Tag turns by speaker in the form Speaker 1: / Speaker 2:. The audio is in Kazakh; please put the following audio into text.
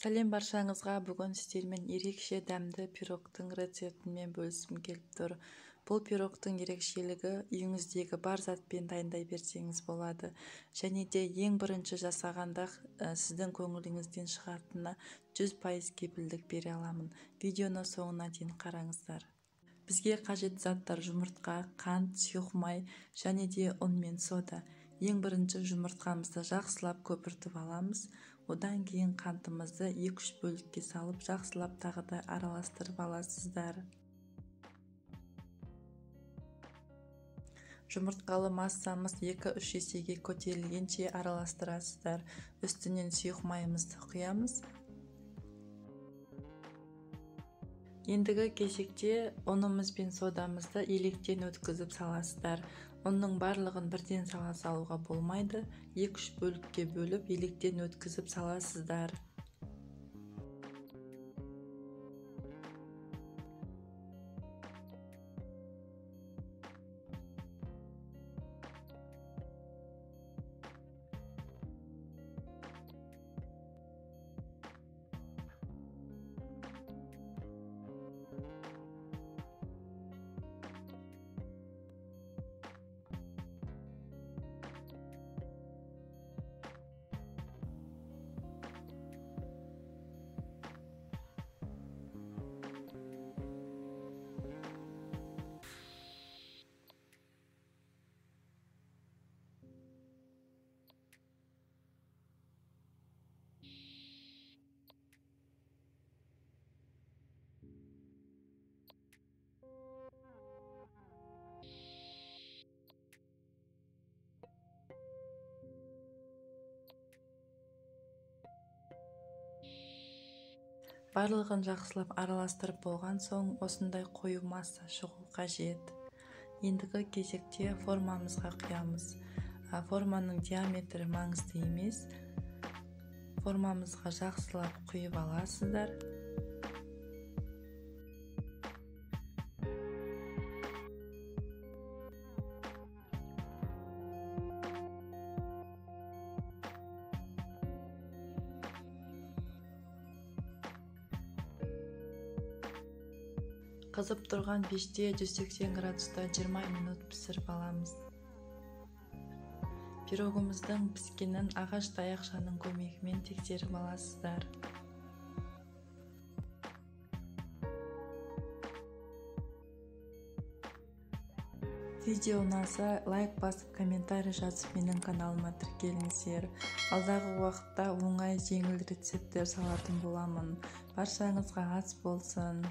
Speaker 1: Сәлем баршаңызға. Бүгін сіздермен ерекше дәмді пирогтың рецептімен бөліскім келіп тұр. Бұл пирогтың ерекшелігі үйіңіздегі бар затпен дайындай берсеңіз болады. Және де ең бірінші жасағанда сіздің көңіліңізден шығатынына 100% кепілдік бере аламын. Видеоны соңына дейін қараңыздар. Бізге қажет заттар: жұмыртқа, қант, сұйық май және де ұн мен сода. Ең бірінші жұмыртқамызды жақсылап көпіртіп аламыз. Одан кейін қантымызды 2-3 бөлікке салып, жақсылап тағы да араластырып аласыздар. Жұмыртқалы массамыз 2-3 есеге көтерілгенше араластырасыздар. Үстінен сұйық майымызды құямыз. Ендігі кезекте ұнымыз бен содамызды електен өткізіп саласыздар. Ұнның барлығын бірден сала салуға болмайды. 2-3 бөлікке бөліп електен өткізіп саласыздар. Барлығын жақсылап араластырып болған соң осындай қою масса шығу қажет. Ендігі кезекте формамызға құямыз. Форманың диаметрі маңызды емес. Формамызға жақсылап құйып аласыздар. Қызып тұрған пеште 180 градуста 20 минут пісіріп аламыз. Пирогымыздың піскенін ағаш таяқшаның көмегімен тексеріп аласыздар. Видео ұнаса лайк басып, комментарий жазып, менің каналыма тіркеліңіздер. Алдағы уақытта оңай жеңіл рецепттер салатын боламын. Баршаңызға ас болсын.